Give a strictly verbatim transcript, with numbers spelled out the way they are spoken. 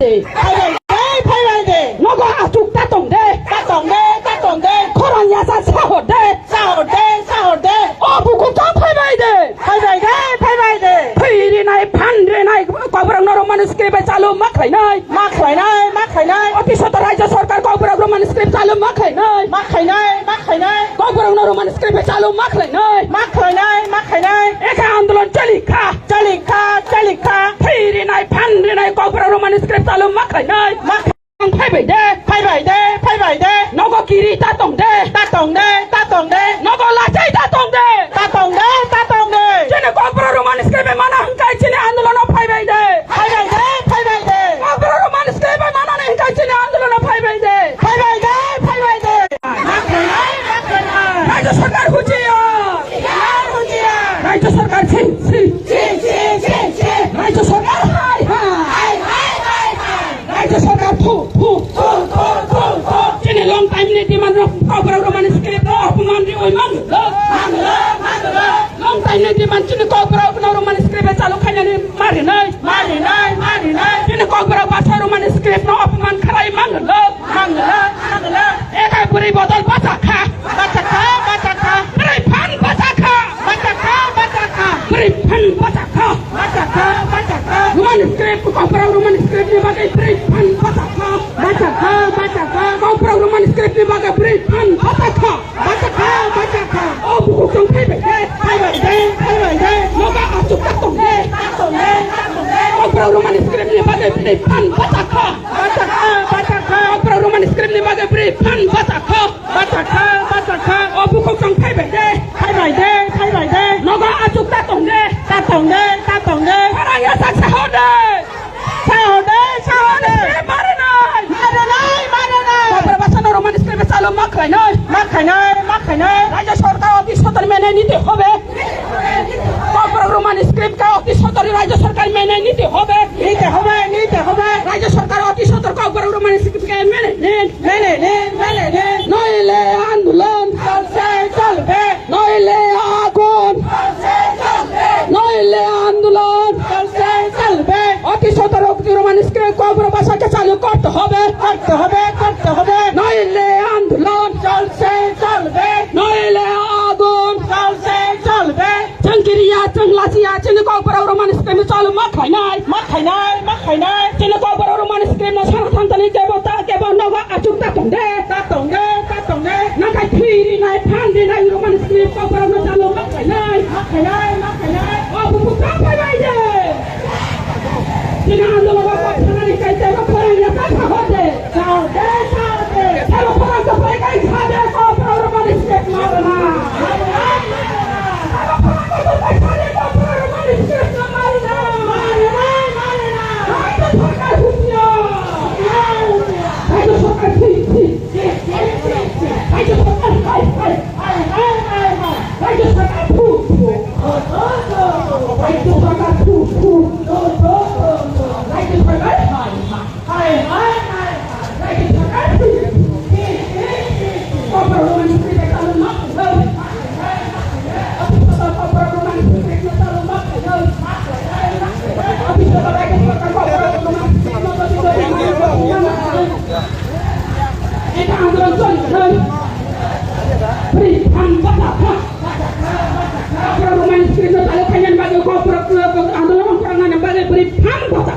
Phaibai de, phaibai de. Nogo achuk ta tong de. Ta tong de, ta tong de. Khorang yasa sahor de. Sahor de, sahor de. O bukuktang phaibai de. Phaibai de, phaibai de. Thwi rinai, phan rinai, Kokborok no Roman script bai chalu ma khlainai. Ma khlainai, ma khlainai. Oti soto Rajya Sarkar Kokborok Roman script chalu ma khlainai. Ma khlainai, ma khlainai. Kokborok no Roman script bai chalu ma khlainai. Ma khlainai, ma khlainai. Ekha andolon chali kha. Chali kha, chali kha. Thwi rinai, phan rinai, Kokborok Roman script chalu ma khlainai. Ma khlainai. Phaibai de. Phaibai de, phaibai de. Nogo kiri ta tong de. Ta tong de, ta tong de. Nogo lachai ta tong de. Ta tong de, ta tong de. Chini Kokborok Roman script bai mana hwnkhe chini andolono phaibai de. Phaibai de, phaibai de. Kokborok Roman script bai mana hwnkhe chini andolono phaibai de. Phaibai de, phaibai de. Rajya Sarkar hujiya. Hujiya, hujiya. Rajya Sarkar si, si. Si, si, si, si. Rajya Sarkar hai, hai. Hai, hai, hai, hai. Rajya Sarkar thu, thu. Thu, thu, thu, thu. Chini long time ni demand rok Kokborok Roman script no apman riui manglo. Manglo, manglo. Long time ni demand chini Kokborok no Roman script bai chalu khainani marinai. Marinai, marinai. Chini Kokborok basa Roman script no apman khlai manglo. Mangla, mangla. Ekai bwrwi bodol bachakha. Bachakha, bachakha. Bwrwi phan bachakha. Bachakha, bachakha. Bwrwi phan bachakha. Bachakha, bachakha. Roman script, Kokborok Roman script ni bagwi bwrwi phan bachakha. Bachakha, bachakha. Kokborok Roman script ni bagwi bwrwi phan bachakha. Bachakha, bachakha. O bukuktang phaibai de, phaibai de, phaibai de. Nogo achuk ta tong de. Ta tong de, ta tong de. Kokborok Roman script ni bagwi bwrwi phan bachakha. Bachakha, bachakha. Kokborok Roman script ni bagwi bwrwi phan bachakha. Bachakha, bachakha. O bukuktang phaibai de. Phaibai de, phaibai de. Nogo achuk ta tong de. Ta tong de, ta tong de. Khorang yasa sahor de. Sahor de, sahor de. Marinai. Marinai, marinai. Kokborok basa no Roman script bai chalu ma khlainai. Ma khlainai, ma khlainai. Rajya Sarkar oti sotor mene nite hobe. Kokborok Roman script ka oti sotor Rajya Sarkar mene nite hobe. Nite hobe, nite hobe. Rajya Sarkar oti sotor Kokborok Roman script ka mene nin. Mene nin, mene nin. Noile andolon. Cholse, cholbe. Noile agun. Cholse, cholbe. Noile andolon. Cholse, cholbe. Oti sotor Roman script Kokborok basa ke chalu korte hobe. Korte hobe, korte hobe. Noile andolon. Cholse, cholbe. Noile agun. Cholse, cholbe. Chwng kiriya, chwng lachiya, chini Kokborok Roman script no chalu ma khlainai. Ma khlainai, ma khlainai. Chini Kokborok Roman script no sana thantani kebo ta, kebo nogo achuk ta tong de. Ta tong de, ta tong de. Nangkhe thwi rinai, phan rinai, Roman script Kokborok no chalu ma khlainai. Ma khlainai, ma khlainai. O bukuktang phaibai de. Chini andolon o kok sanani kai tebo khorang yasa sahor de. Sahor de, sahor de. Tebo khorang kwplai kai kha de, Kokborok Roman script ma rwna. Tebo khorang kwplai kha de, Kokborok Roman script ma rwna. Ma rwna, ma rwna. Rajya Sarkar hujiya. Rajya Sarkar thik, thik. Rajya Sarkar hai, hai. Hai, hai, hai, hai. Rajya Sarkar thu, thu. Rajya Sarkar thu, thu. Rajya Sarkar hai, hai. Hai, hai, hai, hai. Rajya Sarkar thu, thu. Kokborok Roman script bai chalu ma khlainai. Eka andolon choli khlai. Bwrwi phan bachakha. Kokborok Roman script no chalu khainani bagwi Kokborok andolon wngkha nani bagwi bwrwi phan bachakha.